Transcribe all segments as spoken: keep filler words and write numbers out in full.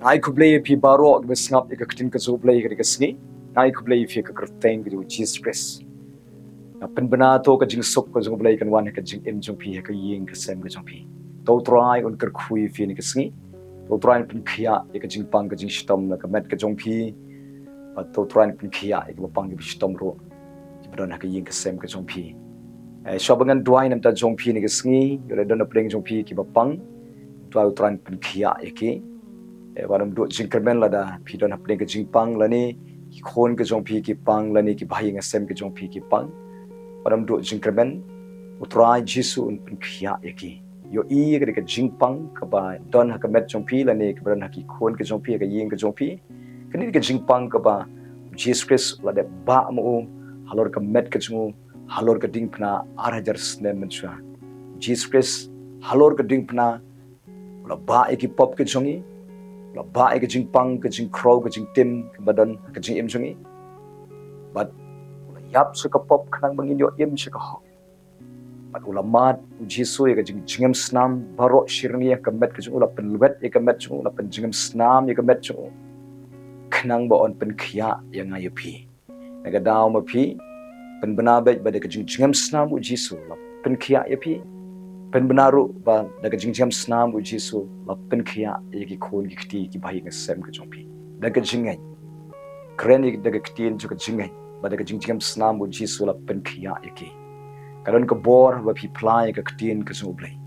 Nga ai khublei ïa phi baroh kiba sngap ïa ka ktien ka jong U Blei ha kane ka sngi. Nga ai khublei ïa phi ha ka kyrteng ka jong U Jisu Khrist. Nga pynbna to ka jingsuk ka jong U Blei kan wan ha ka jingim jong phi, ha ka ïing ka sem ka jong phi. To U Trai un kyrkhu ïa phi ha kane ka sngi. To U Trai un pynkhiah ïa ka jingpang ka jingshitom na ka met ka jong phi. Bad to U Trai un pynkhiah ïa kiba pang kiba shitom ruh, kiba don ha ka ïing ka sem ka jong phi. Eh, shuwa ba ngan duwai na ka bynta jong phi ha kane ka sngi, ïoh leh don hapdeng jong phi kiba pang, to U Trai un pynkhiah ïa ki. Eh, wat ym duh jingkyrmen lada phi don hapdeng ka jingpang lane ki khun ka jong phi ki pang lane ki bahaïing hasem ka jong phi ki pang. Wat ym duh jingkyrmen, U Trai Jisu un pynkhiah ïa ki. Ïohi ïa ka dei ka jingpang kaba don ha ka met jong phi lane kaba don ha ki khun ka jong phi, ha ka ïing ka jong phi. Kane dei ka jingpang kaba U Jisu Khrist u la dep bah ma u halor ka met ka jong u, halor ka diengphna ar hajar snem mynshuwa. U Jisu Khrist halor ka diengphna u la bah ïa ki pop ka jong ngi, u la bah ïa ka jingpang, ka jingkhrew, ka jingtim kaba don ha ka jingim jong ngi. Bad u la ïap sha ka pop khnang ba ngin ïoh im sha ka hok. Bad u la mad, U Jisu, ïa ka jingjngem snam baroh shi rynïeng ka met ka jong u, la pynlwet ïa ka met jong u, la pynjngem snam ïa ka met jong u, khnang ba un pynkhiah ïa nga ïa phi. Na ka daw ma phi pynbna beit ba da ka jingjngem snam U Jisu la pynkhiah ïa phi. Pynbna ruh ba da ka jingjngem snam U Jisu la pynkhiah ïa ki khun ki kti ki bahaïing hasem ka jong phi. Da ka jingngeit. Kren ïa da ka ktien jong ka jingngeit ba da ka jingjngem snam U Jisu la pynkhiah ïa ki. Ka don ka bor ba phi phla ïa ka ktien ka jong U Blei.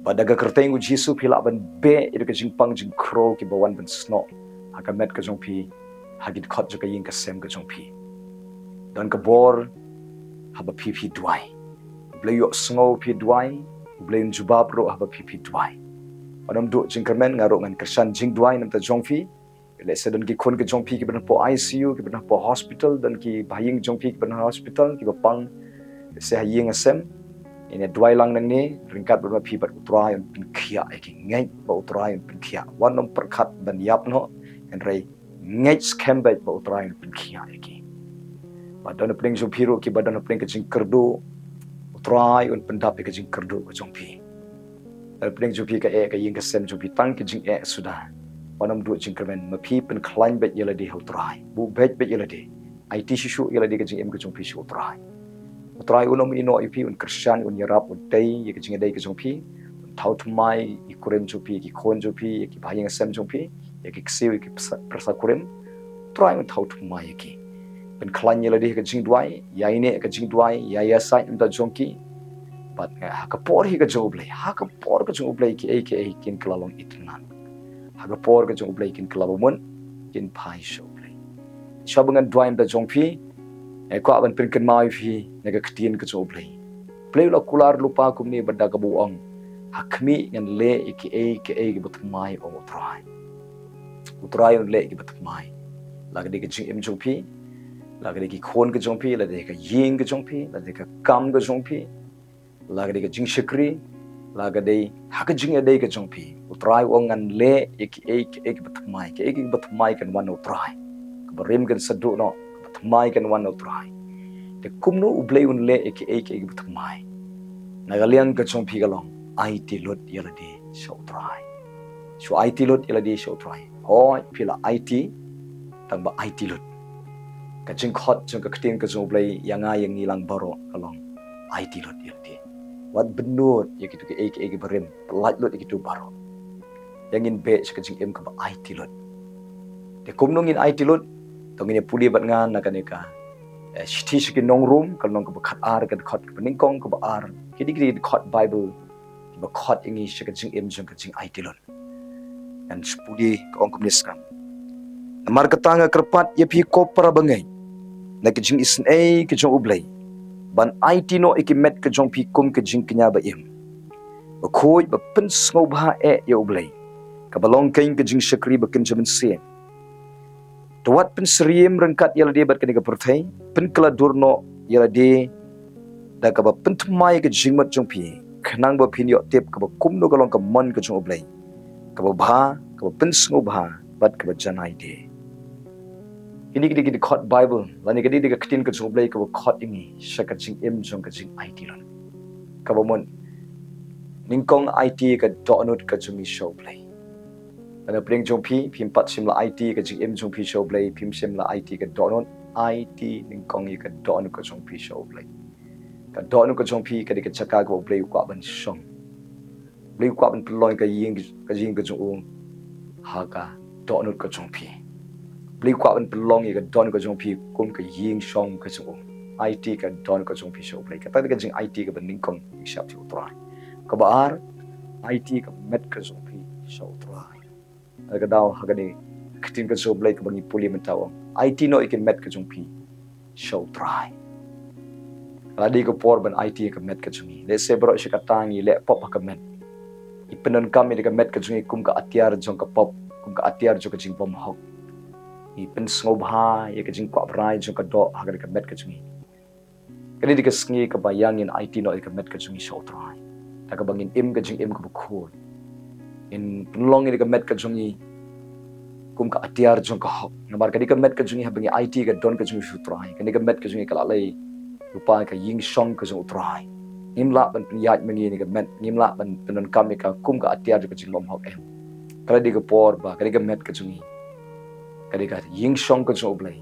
Ba da ka kyrteng U Jisu phi lah ban beh ïa ka jingpang jingkhrew kiba wan ban snoh ha ka met ka jong phi, ha ki dkhot jong ka ïing ka sem ka jong phi. Don ka bor haba phi phi duwai. U Blei u ïohsngew phi duwai, U Blei un jubab ruh haba phi phi duwai. Wat ym duh jingkyrmen, nga ruh ngan kyrshan jingduwai na ka bynta jong phi. Lehse don ki khun ka jong phi kiba don hapoh I C U, kiba don hapoh hospital, don ki bahaïing jong phi kiba don ha hospital, kiba pang lehse ha ïing ha sem. Ngin ïa duwai lang nangne ryngkat bad ma phi bad U Trai un pynkhiah ïa ki. Ngeit ba U Trai un pynkhiah. Wat nym pyrkhat ban ïap noh, hynrei ngeit skhem beit ba U Trai un pynkhiah ïa ki. Bad don hapdeng jong phi ruh kiba don hapdeng ka jingkyrduh, U Trai un pyndap ïa ka jingkyrduh ka jong phi. Don hapdeng jong phi ka eh ka ïing ka sem jong phi tang ka jingeh suda. Wat nym duh jingkyrmen, ma phi pynkhlaiñ beit ïa lade ha U Trai. Buh beit beit ïa lade. Aiti shuh shuh ïa lade ka jingim ka jong phi sha U Trai. U Trai un ym ïehnoh ïa phi, un kyrshan, un ïarap, un tei ïa ka jingïadei ka jong phi. Un thaw thymmai ïa ki kurim jong phi, ïa ki khun jong phi, ïa ki bahaïing hasem jong phi, ïa ki ksiew, ïa ki pyrsa, pyrsa kurim. U Trai un thaw thymmai ïa ki. Pynkhlaiñ ïa lade ha ka jingduwai, ïaineh ha ka jingduwai, ïa ïasaid na ka bynta jong ki. Bad nga, ha ka por hi ka jong U Blei, ha ka por ka jong U Blei kiei kiei kin kylla long itynnad. Ha ka por ka jong U Blei kin kylla bamut, kin phai sha U Blei. Shuwa ba ngan duwai na ka bynta jong phi, nga kwah ban pynkynmaw ïa phi na ka ktien ka jong U Blei. U Blei u la kular lypa kumne bad da kaba u ong, ha khmih ngan leh ïa kiei kiei kiba thymmai, ong U Trai. U Trai un leh ïa kiba thymmai. La ka dei ka jingim jong phi, la ka dei ki khun ka jong phi, la dei ka ïing ka jong phi, la dei ka kam ka jong phi, la ka dei ka jingshakri, la ka dei ha ka jingïadei ka jong phi. U Trai u ong ngan leh ïa kiei kiei kiba thymmai, kiei kiei kiba thymmai kan wan na U Trai. Kaba rim kan sa duh noh, kaba thymmai kan wan na U Trai. Te kumno U Blei un leh ïa kiei kiei kiba thymmai? Na ka liang ka jong phi ka long, aiti lut ïa lade sha U Trai. Shu aiti lut ïa lade sha U Trai. Hooid phi la aiti, tang ba aiti lut. Ka jingkhot jong ka ktien ka jong U Blei ïa nga ïa ngi lang baroh ka long, aiti lut ïa lade. Wat bynnud ïa kito kiei kiei kiba rim, pyllait lut ïa kito baroh. Ïa ngin beh sha ka jingim kaba aiti lut. Te kumno ngin aiti lut? To ngin ïa pule bad nga na kane ka, eh, Shithi sha ki Nong Rom, ka lynnong kaba khatar, ka dkhot kaba nyngkong, kaba ar. Ki dei ki dkhot Baibl kiba khot ïa ngi sha ka jingim jong ka jingaiti lut. Ngan sa pule, ka ong kumne, sngap. Namar kata nga kyrpad ïa phi ko para bangeit, na ka jingisynei ka jong U Blei, ban aiti noh ïa ki met ka jong phi kum ka jingkñia ba im, ba khuid, ba pynsngewbha eh ïa U Blei, kaba long keiñ ka jingshakri ba kynja mynsiem. To wat pynsyriem ryngkat ïa lade bad kane ka pyrthei, pynkylla dur noh ïa lade da kaba pynthymmai ïa ka jingmut jong phi, khnang ba phin ïoh tip kaba kumno ka long ka mon ka jong U Blei, kaba bha, kaba pynsngewbha bad kaba janai de. Kine ki dei ki dkhot Baibl lane ka dei ka ktien ka jong U Blei kaba khot ïa ngi sha ka jingim jong ka jingaiti lut. Kaba mut, nyngkong aiti ka dohnud ka jong ngi sha U Blei. Lada pdeng jong phi, phim pat shym la aiti ka jingim jong phi sha U Blei, phim shym la aiti ka dohnud, aiti nyngkong ïa ka dohnud ka jong phi sha U Blei. Ka dohnud ka jong phi ka dei ka jaka kaba U Blei u kwah ban shong. U Blei u kwah ban pynlong ïa ka ïing, ka ïing ka jong u ha ka dohnud ka jong phi. U Blei u kwah ban pynlong ïa ka dohnud ka jong phi kum ka ïing shong ka jong u. Aiti ka dohnud ka jong phi sha U Blei. Kata ka dei ka jingaiti kaba nyngkong ïa ka shap sha U Trai. Kaba ar, aiti ka met ka jong phi sha U Trai. Ka daw ha kane ka ktien ka jong U Blei kaba ngi pule mynta, u ong, aiti noh ïa ka met ka jong phi sha U Trai. Ka la dei ka por ban aiti ïa ka met ka jong ngi. Lehse baroh shi katta ngi leh pop ha ka met. Ngi pyndonkam ïa ka met ka jong ngi kum ka atiar jong ka pop, kum ka atiar jong ka jingbymhok. Ngi pynsngewbha ïa ka jingkwah brai jong ka doh ha kane ka met ka jong ngi. Kane dei ka sngi kaba ïa ngin aiti noh ïa ka met ka jong ngi sha U Trai. Da kaba ngin im ka jingim kaba khuid. Ngin pynlong ïa ka met ka jong ngi kum ka atiar jong ka hok. Namar kane ka met ka jong ngi haba ngi aiti ka don ka jong ngi sha U Trai, kane ka met ka jong ngi ka la leh lypa ka ïing shong ka jong U Trai. Ngim lah ban pynïaid ma ngi ïa ka met, ngim lah ban pyndonkam ïa ka kum ka atiar jong ka jingbymhok, em. Ka la dei ka por ba kane ka met ka jong ngi ka dei ka ïing shong ka jong U Blei.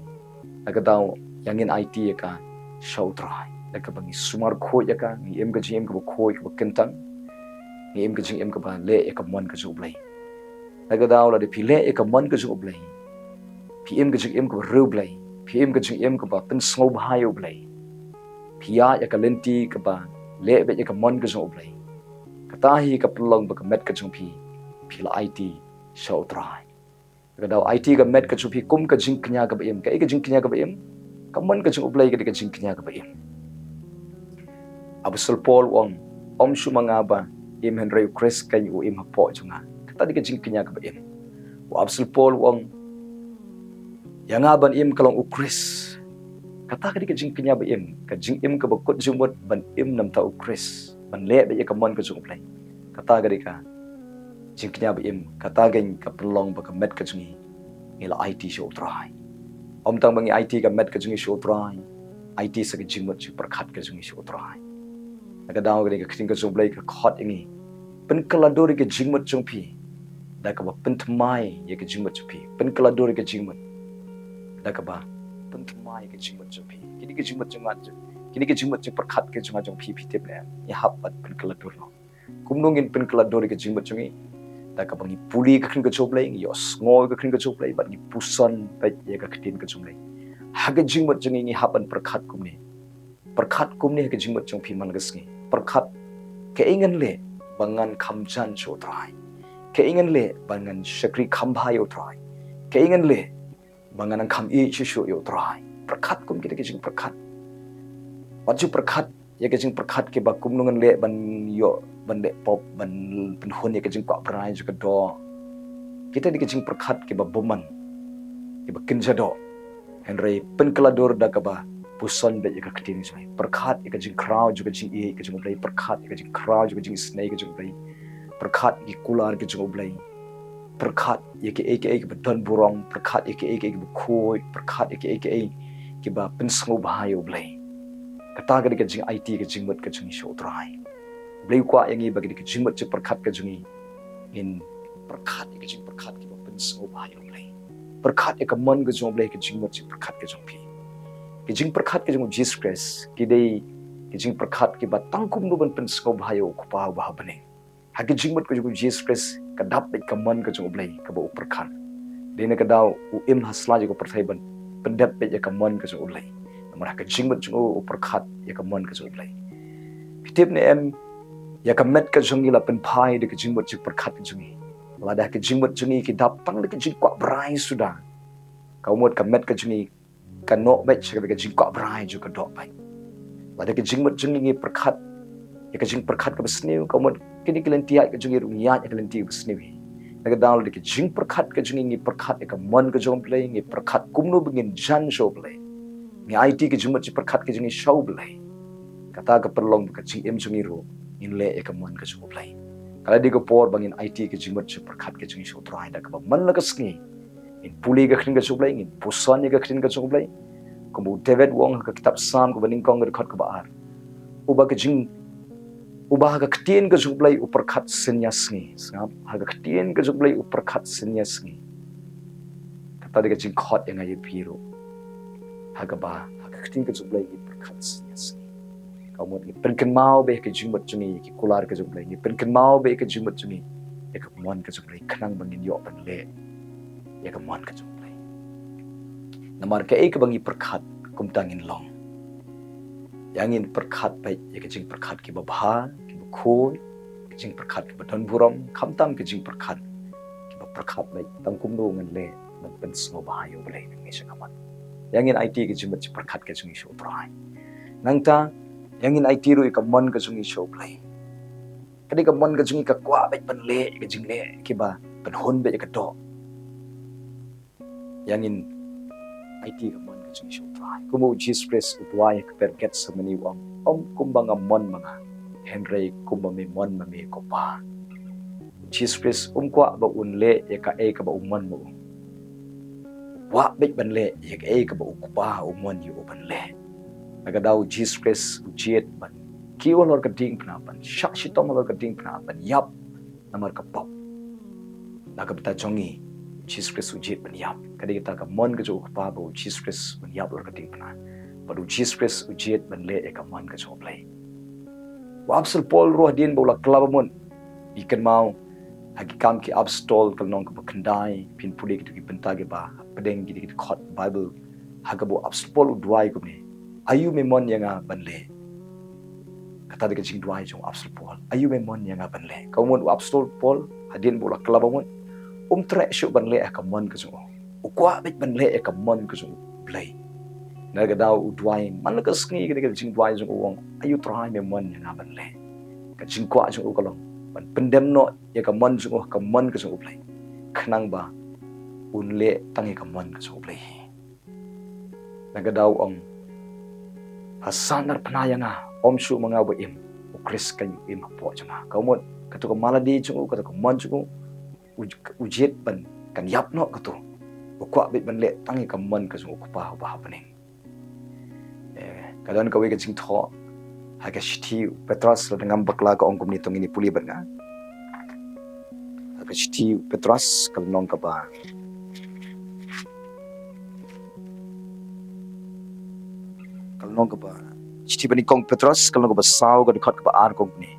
Da ka daw ïa ngin aiti ïa ka sha U Trai. Da kaba ngi sumar khuid ïa ka, ngi im ka jingim kaba khuid kaba kyntang. Ngi im ka jingim kaba leh ïa ka mon ka jong U Blei. Da ka daw lada phi leh ïa ka mon ka jong U Blei, phi im ka jingim kaba riewblei, phi im ka jingim kaba pynsngewbha ïa U Blei, phi ïaid ïa ka lynti kaba leh beit ïa ka mon ka jong U Blei. Kata hi ka pynlong ba ka met ka jong phi, phi la aiti sha U Trai. Ka daw aiti ka met ka jong phi kum ka jingkñia kaba im. Kaei ka jingkñia kaba im? Ka mon ka jong U Blei ka dei ka jingkñia kaba im. Apostol Paul u ong, ym shuh ma nga ba im, hynrei U Khrist keiñ u im hapoh jong nga. Kata dei ka jingkñia kaba im. U Apostol Paul u ong, ïa nga ban im ka long U Khrist. Kata ka dei ka jingkñia ba im, ka jingim kaba kut jingmut ban im na bynta U Khrist, ban leh beit ïa ka mon ka jong U Blei. Kata ka dei ka jingkñia ba im, kata keiñ ka pynlong ba ka met ka jong ngi, ngi la aiti sha U Trai. Ym tang ba ngi aiti ka met ka jong ngi sha U Trai, aiti sa ka jingmut jingpyrkhat ka jong ngi sha U Trai. Da ka daw kane ka ktien ka jong U Blei ka khot ïa ngi, pynkylla dur ïa ka jingmut jong phi da kaba pynthymmai ïa ka jingmut jong phi. Pynkylla dur ïa ka jingmut da kaba pynthymmai ïa ka jingmut jong phi. Kine ki jingmut jingmut jong, kine ki jingmut jingpyrkhat ka jong nga jong phi, phi tip ne em? Ngi hap ban pynkylla dur noh. Kumno ngin pynkylla dur ïa ka jingmut jong ngi? Da kaba ngi pule ka ktien ka jong U Blei, ngi ïohsngew ka ktien ka jong U Blei, bad ngi puson beit ïa ka ktien ka jong U Blei ha ka jingmut jong ngi. Ngi hap ban pyrkhat kumne. Pyrkhat kumne ha ka jingmut jong phi man la ka sngi. Pyrkhat, kaei ngan leh ba ngan kham jan sha U Trai? Kaei ngan leh ba ngan shakri kham bha ïa U Trai? Kaei ngan leh ba ngan nang kham ïeit shuh shuh ïa U Trai? Pyrkhat kum kita ki jingpyrkhat. Wat ju pyrkhat ïa ki jingpyrkhat kiba kumno ngan leh ban ïoh, ban leh pop, ban pynhun ïa ka jingkwah brai jong ka doh. Kita dei ki jingpyrkhat kiba bymman, kiba kynja doh. Hynrei pynkylla dur da kaba puson beit ïa ka ktien jong U Blei. Pyrkhat ïa ka jingkhraw jong ka jingïeit ka jong U Blei, pyrkhat ïa ka jingkhraw jong ka jingisynei ka jong U Blei. Pyrkhat ïa ki kular ka jong U Blei. Pyrkhat ïa kiei kiei kiba don burom, pyrkhat ïa kiei kiei kiba khuid, pyrkhat ïa kiei kiei kiba pynsngewbha ïa U Blei. Kata ka dei ka jingaiti ka jingmut ka jong ngi sha U Trai. U Blei u kwah ïa ngi ba ka dei ka jingmut jingpyrkhat ka jong ngi, ngin pyrkhat ïa ka jingpyrkhat kiba pynsngewbha ïa U Blei. Pyrkhat ïa ka mon ka jong U Blei ha ka jingmut jingpyrkhat ka jong phi. Ki jingpyrkhat ka jong U Jisu Khrist ki dei ki jingpyrkhat kiba tang kumno ban pynsngewbha ïa U Kpa uba ha bneng. Ha ka jingmut ka jong U Jisu Khrist ka dap beit ka mon ka jong U Blei kaba u pyrkhat. Dei na ka daw u im ha sla jong ka pyrthei ban pyndep beit ïa ka mon ka jong U Blei. Namar ha ka jingmut jong u, u pyrkhat ïa ka mon ka jong U Blei. Phi tip ne em, ïa ka met ka jong ngi la pynphai da ka jingmut jingpyrkhat ka jong ngi. Lada ha ka jingmut jong ngi ki dap tang da ka jingkwah brai suda, ka mut ka met ka jong ngi ka noh beit sha ka jingkwah brai jong ka doh beit. Lada ka jingmut jong ngi ngi pyrkhat ïa ka jingpyrkhat kaba sniew, ka mut kine ki lynti ïaid ka jong ngi ruh ngi ïaid ïa ka lynti kaba sniew hi. Na ka daw lada ka jingpyrkhat ka jong ngi ngi pyrkhat ïa ka mon ka jong U Blei, ngi pyrkhat kumno ba ngin jan sha U Blei, ngi aiti ka jingmut jingpyrkhat ka jong ngi sha U Blei, kata ka pynlong ba ka jingim jong ngi ruh ngin leh ïa ka mon ka jong U Blei. Ka la dei ka por ba ngin aiti ka jingmut jingpyrkhat ka jong ngi sha U Trai da kaba man la ka sngi ngin pule ka ktien ka jong U Blei, ngin puson ïa ka ktien ka jong U Blei. Kumba u David u ong ha ka kitab Salm kaba nyngkong ka dkhot kaba ar, uba ka jing, Uba ha ka ktien ka jong U Blei u pyrkhat synñia sngi. Sngap, ha ka ktien ka jong U Blei u pyrkhat synñia sngi. Kata dei ka jingkhot ïa nga ïa phi ruh. Ha kaba ha ka ktien ka jong U Blei ngi pyrkhat synñia sngi. Ka mut ngi pynkynmaw beit ïa ka jingmut jong ngi ïa ki kular ka jong U Blei, ngi pynkynmaw beit ïa ka jingmut jong ngi ïa ka mon ka jong U Blei, khnang ba ngin ïoh ban leh ïa ka mon ka jong U Blei. Namar kaei kaba ngi pyrkhat kumta ngin long. Ïa ngin pyrkhat beit ïa ka jingpyrkhat kiba bha, kiba khuid, ka jingpyrkhat kiba don burom, khamtam ka jingpyrkhat kiba pyrkhat beit tang kumno ngan leh ban pynsngewbha ïa U Blei nangne sha khmat. Ïa ngin aiti ka jingmut jingpyrkhat ka jong ngi sha U Trai. Nangta ïa ngin aiti ruh ïa ka mon ka jong ngi sha U Blei. Ka dei ka mon ka jong ngi ka kwah beit ban leh ïa ka jingleh kiba pynhun beit ïa ka doh. Ïa ngin aiti ka mon ka jong ngi sha U Trai. Kumba U Jisu Khrist u duwai ha ka per Gethsemane u ong, ym kumba nga mon ma nga, hynrei kumba me mon ma me, ko Pa. U Jisu Khrist um kwah ba un leh ïa kaei kaba u mon ma u. U kwah beit ban leh ïa kaei kaba u Kpa u mon ïa u ban leh. Na ka daw U Jisu Khrist u jied ban kiew halor ka diengphna, ban shah shitom halor ka diengphna, ban ïap namar ka pop. Na ka bynta jong ngi, U Jisu Khrist u jied ban ïap. Ka dei kata ka mon ka jong U Kpa ba U Jisu Khrist un ïap halor ka diengphna. Bad U Jisu Khrist u jied ban leh ïa ka mon ka jong U Blei. U Apostol Paul ruh hadien ba u la kylla ba mut, phi kynmaw ha Ki Kam ki Apostol ka lynnong kaba khyndai, phin pule kito ki bynta kiba hapdeng kito ki dkhot Baibl, ha kaba u Apostol Paul u duwai kumne, aïu me mon ïa nga ban leh? Kata dei ka jingduwai jong u Apostol Paul, aïu me mon ïa nga ban leh? Ka mut u Apostol Paul hadien ba u la kylla ba mut, um treh shuh ban leh ha ka mon ka jong u. U kwah beit ban leh ïa ka mon ka jong U Blei. Na ka daw u duwai man la ka sngi, ka dei ka jingduwai jong u, u ong, aïu Trai me mon ïa nga ban leh? Ka jingkwah jong u ka long ban pyndem noh ïa ka mon jong u ha ka mon ka jong U Blei, khnang ba un leh tang ïa ka mon ka jong U Blei hi. Na ka daw u ong, ha sah narphna ïa nga, ym shuh ma nga uba im, U Khrist kan im hapoh jong nga. Ka mut kato ka malady jong u, kato ka mon jong u, u, u jied ban kan ïap noh kato. U kwah beit ban leh tang ïa ka mon ka jong U Kpa uba ha bneng. Eh, ka don kawei ka jingthoh ha ka shithi u Petros, lada ngam bakla, ka ong kumne, to ngin ïa pule bad nga. Ha ka shithi u Petros ka lynnong kaba, ka lynnong kaba, shithi ba nyngkong Petros ka lynnong kaba saw, ka dkhot kaba ar, ka ong kumne,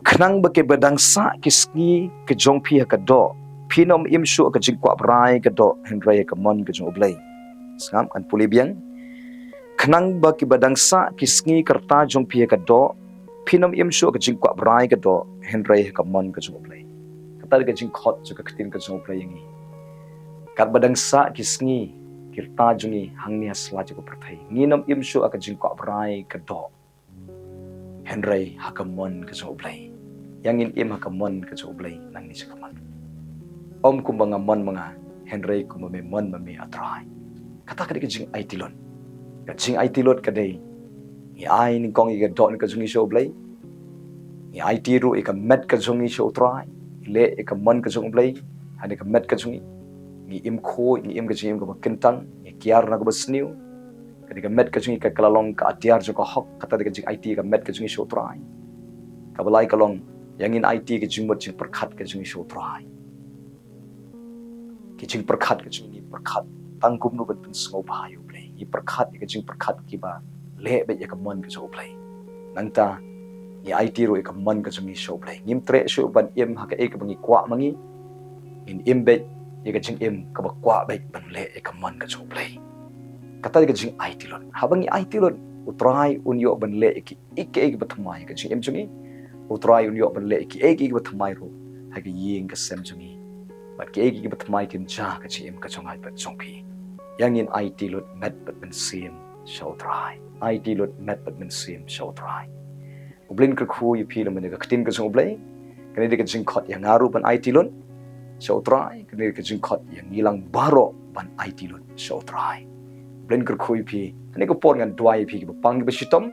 khnang ba kiba dang sah ki sngi ki jong phi ha ka doh, phin ym im shuh ha ka jingkwah brai ka doh, hynrei ha ka mon ka jong U Blei. Sngap, ngan pule biang. Khnang ba kiba dang sah ki sngi ka rta jong phi ha ka doh, phin ym im shuh ha ka jingkwah brai ka doh, hynrei ha ka mon ka jong U Blei. Kata dei ka jingkhot jong ka ktien ka jong U Blei ïa ngi. Katba dang sah ki sngi ki rta jong ngi hangne ha sla jong ka pyrthei, ngin ym im shuh ha ka jingkwah brai ka doh, hynrei ha ka mon ka jong U Blei. Ïa ngin im ha ka mon ka jong U Blei nangne sha khmat. Ym kumba nga mon ma nga, hynrei kumba me mon ma me, A Trai. Kata ka dei ka jingaiti lut. Ka jingaiti lut ka dei, ngi ai nyngkong ïa ka dohnud ka jong ngi sha U Blei. Ngi aiti ruh ïa ka met ka jong ngi sha U Trai. Ngi leh ïa ka mon ka jong U Blei ha kane ka met ka jong ngi. Ngi im khuid, ngi im ka jingim kaba kyntang, ngi kiar na kaba sniew. Ka dei ka met ka jong ngi ka, ka la long ka atiar jong ka hok. Kata dei ka jingaiti ka met ka jong ngi sha U Trai. Kaba lai ka long, ïa ngin aiti ka jingmut jingpyrkhat ka jong ngi sha U Trai. Ki jingpyrkhat ka jong ngi, pyrkhat tang kumno ban pynsngewbha ïa U Blei. Ngi pyrkhat ïa ka jingpyrkhat kiba leh beit ïa ka mon ka jong U Blei. Nangta ngi aiti ruh ïa ka mon ka jong ngi sha U Blei. Ngim treh shuh ban im ha kaei kaba ngi kwah ma ngi. Ngin im beit ïa ka jingim kaba kwah beit ban leh ïa ka mon ka jong U Blei. Kata dei ka jingaiti lut. Haba ngi aiti lut, U Trai un ïoh ban leh ïa kiei kiei kiba thymmai ha ka jingim jong ngi. U Trai un ïoh ban leh ïa kiei kiei kiba thymmai ruh ha ka ïing ka sem jong ngi. Bad kiei kiei kiba thymmai kin jia ha ka jingim ka jong nga bad jong phi. Ïa ngin aiti lut met bad mynsiem sha U Trai. Aiti lut met bad mynsiem sha U Trai. U Blei un kyrkhu ïa phi lem bad ka ktien ka jong U Blei. Kane dei ka jingkhot ïa nga ruh ban aiti lut sha U Trai. Kane dei ka jingkhot ïa ngi lang baroh ban aiti lut sha U Trai. U Blei un kyrkhu ïa phi. Kane ka por ngan duwai ïa phi kiba pang kiba shitom.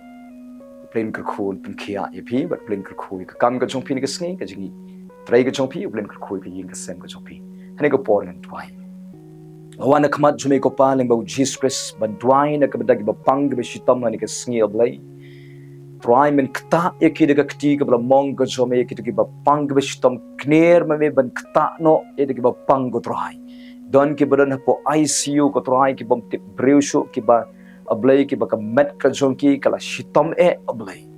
U Blei un kyrkhu, un pynkhiah ïa phi bad U Blei un kyrkhu ïa ka kam ka jong phi ha kane ka sngi, ka jingtrei ka jong phi. U Blei un kyrkhu ïa ka ïing ka sem ka jong phi. Ha kane ka por ngan duwai. Nga wan ha khmat jong me ko Pa, lyngba U Jisu Khrist, ban duwai na ka bynta kiba pang kiba shitom ha kane ka sngi, A Blei. Trai, men ktah ïa ki da ka kti kaba la mong ka jong me, ïa kito kiba pang kiba shitom, kner ma me ban ktah noh ïa kito kiba pang, ko Trai. Don kiba don hapoh I C U, ko Trai, ki bym tip briew shuh, kiba, A Blei, kiba ka met ka jong ki ka la shitom eh, A Blei.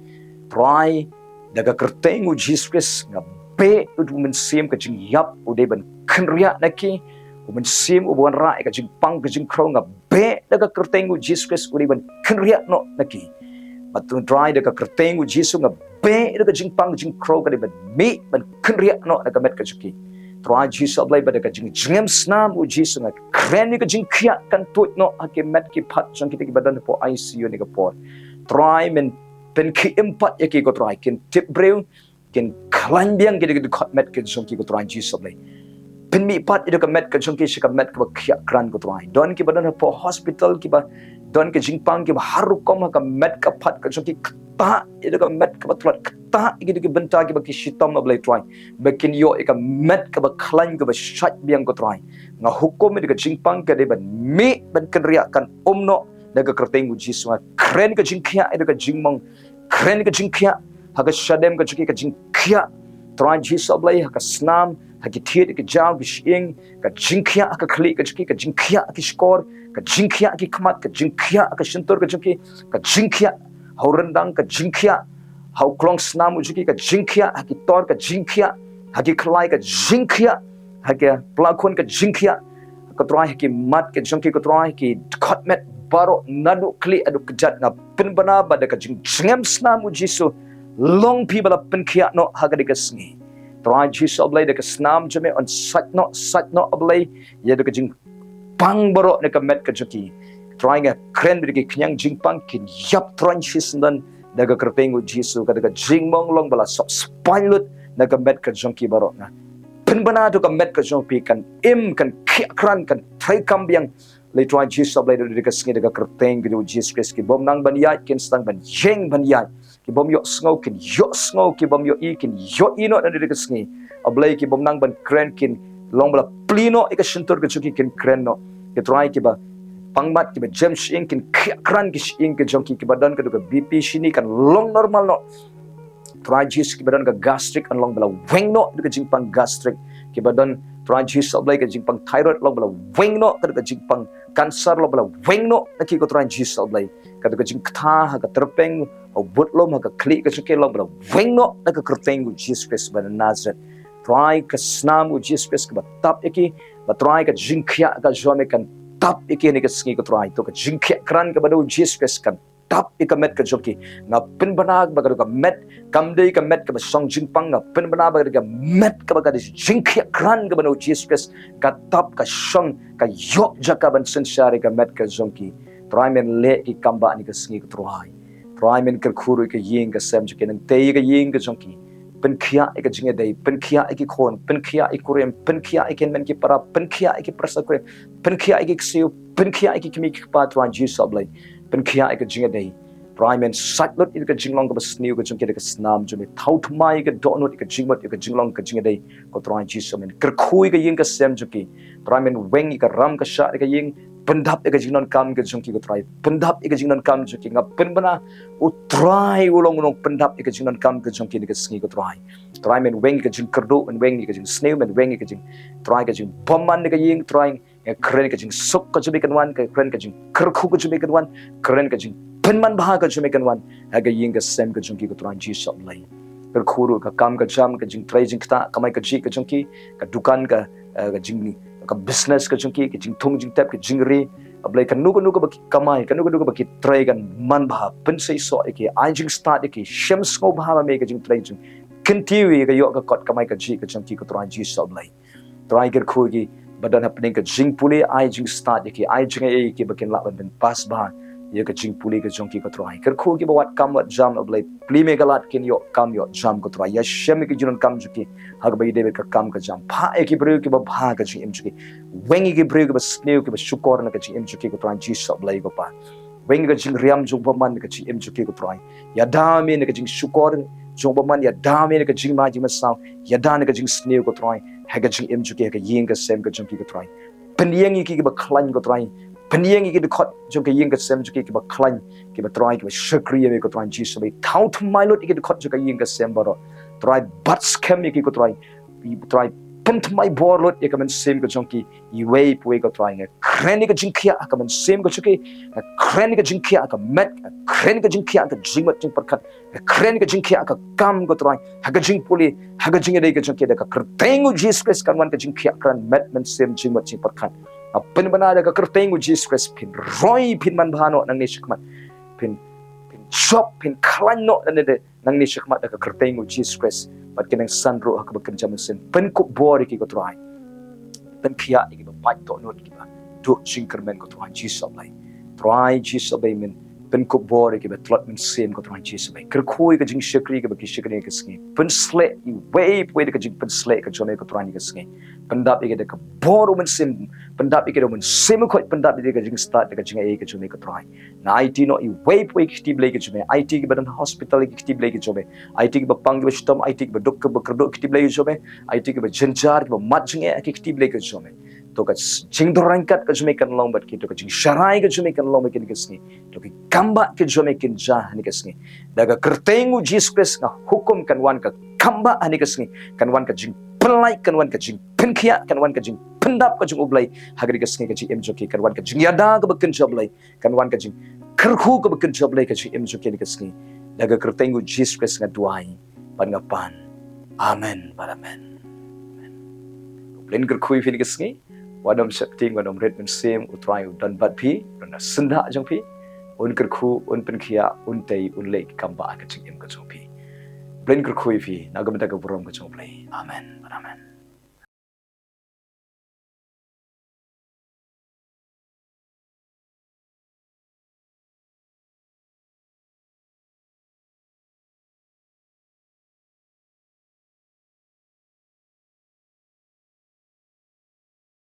Trai, da ka kyrteng u Jisu Khrist nga beh ïa u Mynsiem ka jingïap u dei ban kynriah na ki. U Mynsiem uba wanrah ïa ka jingpang ka jingkhrew, nga beh da ka kyrteng u Jisu Khrist u dei ban kynriah noh na ki. Bad Trai, da ka kyrteng u Jisu nga beh da ka jingpang ka jingkhrew ka dei ban mih ban kynriah noh na ka met ka jong ki. Trai Jisu, A Blei, bad da ka jingjngem snam u Jisu nga kren ïa ka jingkhiah kan tuid noh ha ki met ki phad jong kito kiba don hapoh I C U ha kane ka por. Trai, men pynkhie im pat ïa ki, ko Trai, kin tip briew, kin khlaiñ biang ki da ki dkhot met ki jong ki, ko Trai Jisu, A Blei. Pynmih pat ïa ka met ka jong ki sha ka met kaba khiah krat, ko Trai. Don kiba don hapoh hospital, kiba don ka jingpang kiba har rukom ha ka met ka phad ka jong ki, ktah ïa ka met kaba tlot, ktah ïa ki da ki bynta kiba ki shitom, A Blei Trai, ba kin ïoh ïa ka met kaba khlaiñ kaba shait biang, ko Trai. Nga hukum ïa ka jingpang ka dei ban mih ban kynriah, kan um noh da ka kyrteng u Jisu. Nga kren ka jingkhiah ïa ka jingmong, kren ka jingkhiah ha ka shadem ka jong ki, ka jingkhiah, Trai Jisu, A Blei, ha ka snam, ha ki thied, ha ki jaw, ki shyieng, ka jingkhiah ha ka khlieh ka jong ki, ka jingkhiah ha ki shkor, ka jingkhiah ha ki khmat, ka jingkhiah ha ka shyntur ka jong ki, ka jingkhiah ha u ryndang, ka jingkhiah ha u klongsnam u jong ki, ka jingkhiah ha ki tor, ka jingkhiah ha ki khlai, ka jingkhiah ha ki plakhun, ka jingkhiah, ko Trai, ha ki mat ka jong ki, ko Trai, ki dkhot met baroh naduh khlieh haduh kjat. Nga pynbna ba da ka jingjngem snam u Jisu, long phi ba la pynkhiah noh ha kane ka sngi. Trai Jisu, A Blei, da ka snam jong me yn sait noh, sait noh, A Blei, ïa da ka jingpang baroh na ka met ka jong ki. Trai, nga kren ba da ki khñiang jingpang kin ïap, Trai, shisyndon da ka kyrteng u Jisu. Ka da ka jingmong long ba la sop spaiñ lut na ka met ka jong ki baroh. Nga pynbna to ka met ka jong phi kan im, kan khiah krat, kan treikam biang. Lei Trai Jisu, A Blei, da ka sngi, da ka kyrteng ka jong u Jisu Khrist, ki bym nang ban ïaid kin sdang ban ïeng ban ïaid. Ki bym ïohsngew kin ïohsngew, ki bym ïohi kin ïohi noh na ka sngi. A Blei, ki bym nang ban kren kin long ba la plie noh ïa ka shyntur ka jong ki, kin kren noh. Ki Trai, kiba pang mat, kiba jem shyieng, kin khiah krat ki shyieng ka jong ki, kiba don ka dei ka B P shini kan long normal noh. Trai Jisu, kiba don ka gastric kan long ba la weng noh da ka jingpang gastric. Kiba don, Trai Jisu, A Blei, ka jingpang thyroid, long ba la weng noh ka dei ka jingpang cancer, long ba la weng noh na ki, ko Trai Jisu, A Blei. Ka dei ka jingktah ha ka tyrpeng, ha u budlum, ha ka khlieh ka jong ki, long ba la weng noh na ka kyrteng u Jisu Khrist ba na Nazareth. Trai, ka snam u Jisu Khrist kaba tap ïa ki, ba Trai, ka jingkhiah ka jong me kan tap ïa ki ha kane ka sngi, ko Trai. To ka jingkhiah krat kaba na u Jisu Khrist kan tap ïa ka met ka jong ki. Nga pynbna ba ka dei ka met, kam dei ka met kaba shong jingpang, nga pynbna ba ka dei ka met kaba ka dei jingkhiah krat kaba na u Jisu Khrist, ka tap, ka shong, ka ïoh jaka ban synshar ïa ka met ka jong ki. Trai, men leh ki kam ba ha kane ka sngi, ko Trai. Trai, men kyrkhu ruh ïa ka ïing ka sem jong ki, nangta ïa ka ïing ka jong ki. Pynkhiah ïa ka jingïadei, pynkhiah ïa ki khun, pynkhiah ïa ki kurim, pynkhiah ïa ki hynmen ki para, pynkhiah ïa ki para sha kurim, pynkhiah ïa ki ksiew, pynkhiah ïa ki kmie ki kpa, Trai Jisu, A Blei. Pynkhiah ïa ka jingïadei. Trai, men sait lut ïa ka jinglong kaba sniew ka jong ki da ka snam jong me. Thaw thymmai ïa ka dohnud, ïa ka jingmut, ïa ka jinglong, ka jingïadei, ko Trai Jisu. Men kyrkhu ïa ka ïing ka sem jong ki. Trai, men weng ïa ka ram ka shah ïa ka ïing, pyndap ïa ka jingdonkam ka jong ki, ko Trai. Pyndap ïa ka jingdonkam jong ki. Nga pynbna, U Trai u long u nongpyndap ïa ka jingdonkam ka jong ki ha kane ka sngi, ko Trai. Trai, men weng ïa ka jingkyrduh, men weng ïa ka jingsniew, men weng ïa ka jing, Trai, ka jingbymman ha ka ïing, Trai. Nga kren ka jingsuk ka jong me kan wan, nga kren ka jingkyrkhu ka jong me kan wan, nga kren ka jingpynman bha ka jong me kan wan ha ka ïing ka sem ka jong ki, ko Trai Jisu, A Blei. Kyrkhu ruh ka kam ka jam, ka jingtrei jingktah, kamai kajih ka jong ki, ka dukan, ka, eh, ka jing, ka business ka jong ki, ka jingthung jingtep, ka jingri. A Blei, kano kano kaba ki kamai, kano kano kaba ki trei, kan man bha, pynseisoh ïa ki, ai jingstad ïa ki, shem sngewbha ma me ha ka jingtrei jong ki. Kyntiew ïa ka ïoh ka kot kamai kajih ka jong ki, ko Trai Jisu, A Blei. Trai, kyrkhu ïa kiba don hapdeng ka jingpule, ai jingstad ïa ki, ai jingaiei ïa ki ba kin lah ban pynpaw bha ïa ka jingpule ka jong ki, ko Trai. Kyrkhu ïa kiba wad kam wad jam, A Blei, plie me ka lad kin ïoh kam ïoh jam, ko Trai. Ïashem ïa ki jingdonkam jong ki ha kaba ïadei bad ka kam ka jam. Phah ïa ki briew kiba bha ha ka jingim jong ki. Weng ïa ki briew kiba sniew, kiba shukor na ka jingim jong ki, ko Trai Jisu, A Blei, ko Pa. Weng ïa ka jingriam jong u bymman na ka jingim jong ki, ko Trai. Ïada me na ka jingshukor jong u bymman, ïada me na ka jingma jingmynsaw, ïada na ka jingsniew, ko Trai, ha ka jingim jong ki, ha ka ïing ka sem ka jong ki, ko Trai. Pynïeng ïa ki kiba khlaiñ, ko Trai. pynïeng ïa ki dkhot jong ka ïing ka sem jong ki kiba khlaiñ, kiba Trai kiba shakri ïa me ko Trai Jisu, ba thaw thymmai lut ïa ki dkhot jong ka ïing ka sem baroh. Trai bat skhem ïa ki ko Trai, Trai pynthymmai bor lut ïa ka mynsiem ka jong ki, iwei pa iwei ko Trai. Nga kren ïa ka jingkhiah ha ka mynsiem ka jong ki, nga kren ïa ka jingkhiah ha ka met, nga kren ïa ka jingkhiah ha ka jingmut jingpyrkhat, nga kren ïa ka jingkhiah ha ka kam ko Trai, ha ka jingpule, ha ka jingïadei ka jong ki. Da ka kyrteng u Jisu Khrist kan wan ka jingkhiah kren met mynsiem jingmut jingpyrkhat. Nga pynbna da ka kyrteng u Jisu Khrist phin roi phin manbha noh nangne shakhmat. Phin, phin jop phin khlaiñ noh nangne nangne shakhmat da ka kyrteng u Jisu Khrist. Bad ki nang san ruh ha kaba kynja mynsiem. Pynkup bor ïa ki ko Trai. Pynkhiah ïa kiba pait dohnud kiba duh jingkyrmen ko Trai Jisu Blei. Trai Jisu Blei, men pynkup bor ïa kiba tlot mynsiem ko Trai Jisu Blei. Kyrkhu ïa ka jingshakri kaba ki shakri ïa ka sngi. Pynsleh iwei pa iwei da ka jingpynsleh ka jong me ko Trai ïa ka sngi. Pyndap ïa ki da ka bor u Mynsiem, pyndap ïa ki da u Mynsiem Bakhuid, pyndap ïa ki da ka jingstad da ka jingaiei ka jong me ko Trai. Nga aiti noh iwei pa iwei ki kti blei ki jong me. Aiti kiba don hospital ki kti blei ki jong me. Aiti kiba pang kiba shitom, aiti kiba duk kiba kyrduh ki kti blei ki jong me. Aiti kiba jynjar kiba mad jingeh ki kti blei ki jong me. To ka s-, jingdon ryngkat ka jong me kan long bad ki, to ka jingsharai ka jong me kan long bad ki ha kane ka sngi. To ki kambah ki jong me kin jia ha kane ka sngi. Da ka kyrteng u Jisu Khrist nga hukum kan wan ka kambah ha kane ka sngi. Kan wan ka jingpynlait, kan wan ka jingpynkhiah, kan wan ka jingpyndap ka jong u Blei ha kane ka sngi ka jingim jong ki, kan wan ka jingïada kaba kynja Blei. Kan wan ka jingkyrkhu kaba kynja Blei ka jingim jong ki ha kane ka sngi. Da ka kyrteng u Jisu Khrist nga duwai bad nga pan. Amen bad amen. Amen. U Blei un kyrkhu ïa phi ha kane ka sngi. Wat nym sheptieng, wat nym rit mynsiem, u Trai u don bad phi, u don ha syndah jong phi. Un kyrkhu, un pynkhiah, un tei, un leh ki kambah ha ka jingim ka jong phi. U Blei un kyrkhu ïa phi, na ka bynta ka burom ka jong u Blei. Amen bad amen.